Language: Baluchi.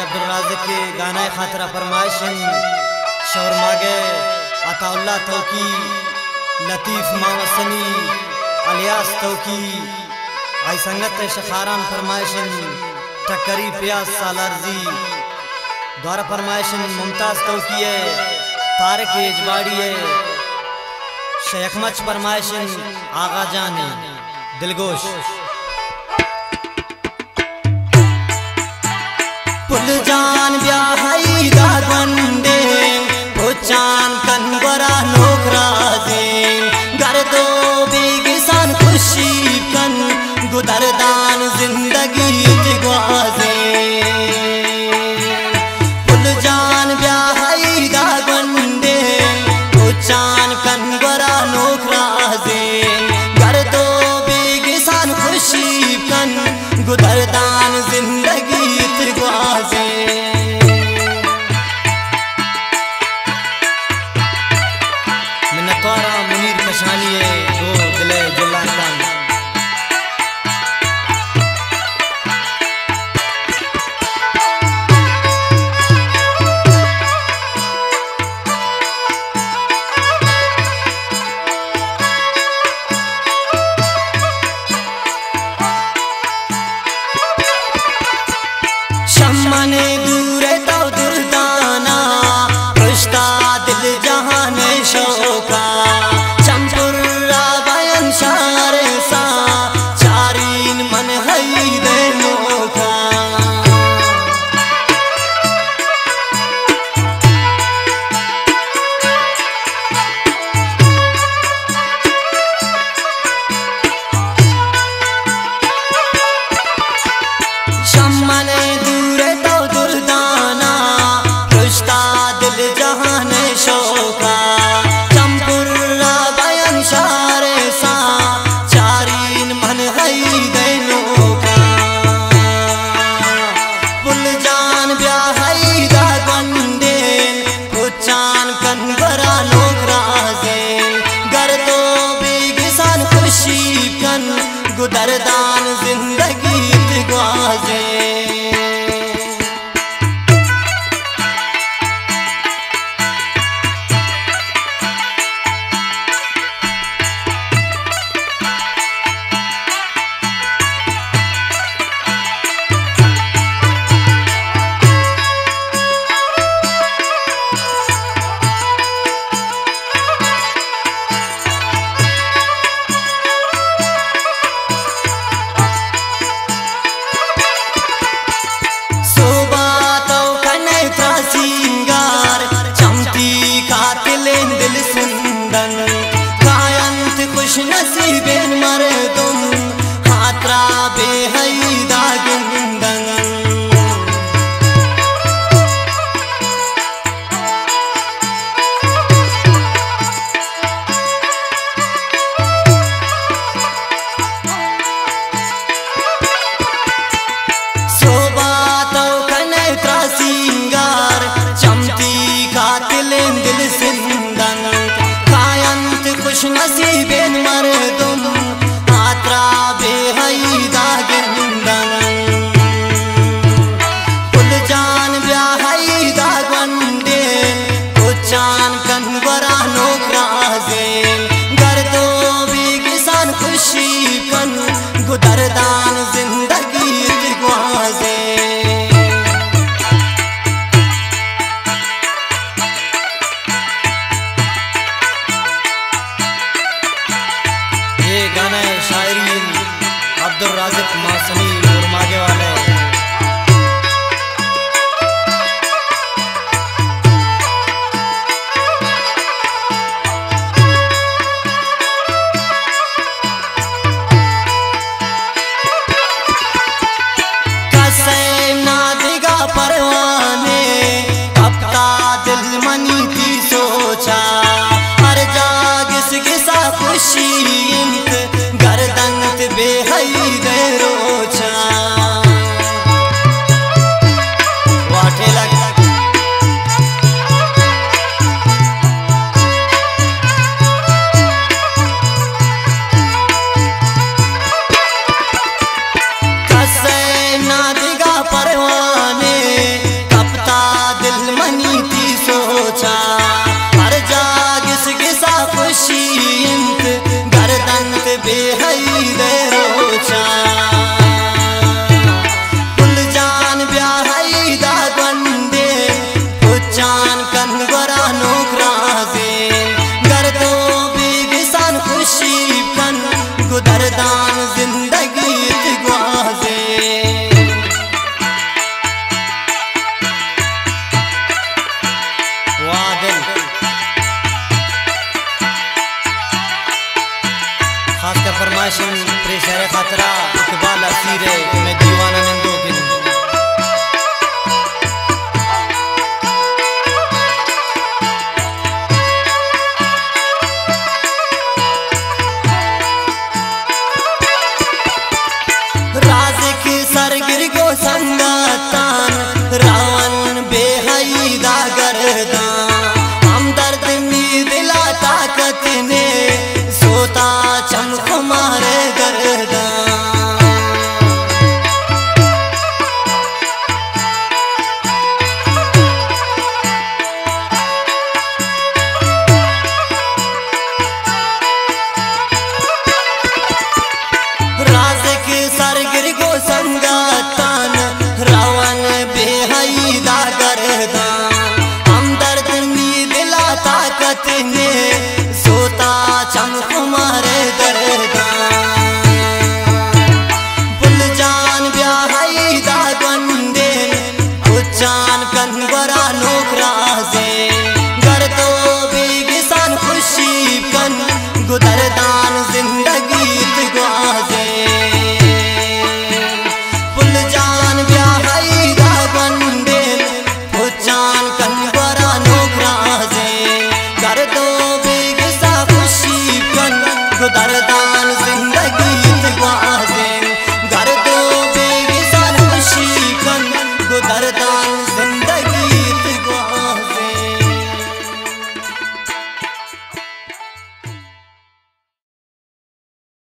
عبدالرازق ءِ گانا ءِ خاطرا فرمائش انت، شورماگ ءِ عطا اللہ توکی، لطیف ماوسنی الیاس توکی، آئی سنگت ءِ شخاران فرمائش انت، ٹکری پیاز سالارزی، دوارہ فرمائش انت ممتاز توکی ءِ، طارق ایجباڑی ءِ، شیخ مچ فرمائش انت آغا جان ءِ، دلگوش۔ پل جان بیا ہئی دا گونڈیں، پچان کن گورا نوکرازیں، گرد و بیگسان خوشی کن، گو دردان زندگی تی گوازیں۔ پل جان بیا ہئی دا گونڈیں، پچان کن گورا نوکرازیں، گرد و بیگسان خوشی کن، گو دردان زندگی تی گوازیں۔ منتوارا منیر کشانی ءِ گوں دل ءِ جلان کن۔ شمن دور تو دردانا، پرشتا دل جہان شوقا، چمپر را بین شار سا، چارین من ہئی دے نوکا۔ شمن دور تو دردانا، پرشتا دل جہان شوقا، چمپر را بین شار سا، چارین من ہئی دے نوکا۔ پل جان بیا ہئی دا گونڈیں، پچان کن گورا نوکرازیں، گرد و بیگسان خوشی کن، گو دردان زندگی تی گوازیں۔ سوبا تو کنے ترا سینگار، چمتی قاتلیں دل سندن، کاینت خوش نصیبیں مردم، ہاترا بے ہئی دا گندن۔ سوبا تو کنے ترا سینگار، چمتی قاتلیں دل سندن، کاینت خوش نصیبیں مردم، ہاترا بے ہئی دا گندن۔ پل جان بیا ہئی دا گونڈیں، پچان کن گورا نوکرازیں، گرد و بیگسان خوشی کن، گو دردان زندگی تی گوازیں۔ اے گانا ءِ شاعری انت عبدالرازق ماسمی اورماگے والے۔ کسے نا دگہ پروانے، کپتا دل منی تی سوچا، ہر جا گس گسا خوشی انت، گردنت بے ہئی دے روچا۔ بے حیدے روچاں، پل جان بیا حیدا گونڈے، پچان کن گورا نوک رازے، گردو بیگسان خوشی کن، گو دردان زندگی ات گوازے۔ واہ دل۔ خاص کر فرمائش انت پریشر خاطرہ اقبال اسیر ءِ کہ مئے دیوان ءَ نندوک انت۔ رازق سرگر گو سنگتان، روان بے حیدا گردان۔ ہمدرد نی دلا طاقت نے، سوتا چم خمار گردان۔ رازق سرگر گو سنگتان، روان بے حیدا گردان۔ ہمدرد نی دلا طاقت نے، سوتا چم خمار گردان۔ پل جان بیا حیدا گونڈے، پچان کن گورا نوک رازے، گردو بیگسان خوشی کن، گو دردان زندگی ات گوازے۔ پل جان بیا حیدا گونڈے، پچان کن گورا نوک رازے، گردو بیگسا خوشی کن، گو دردان زندگی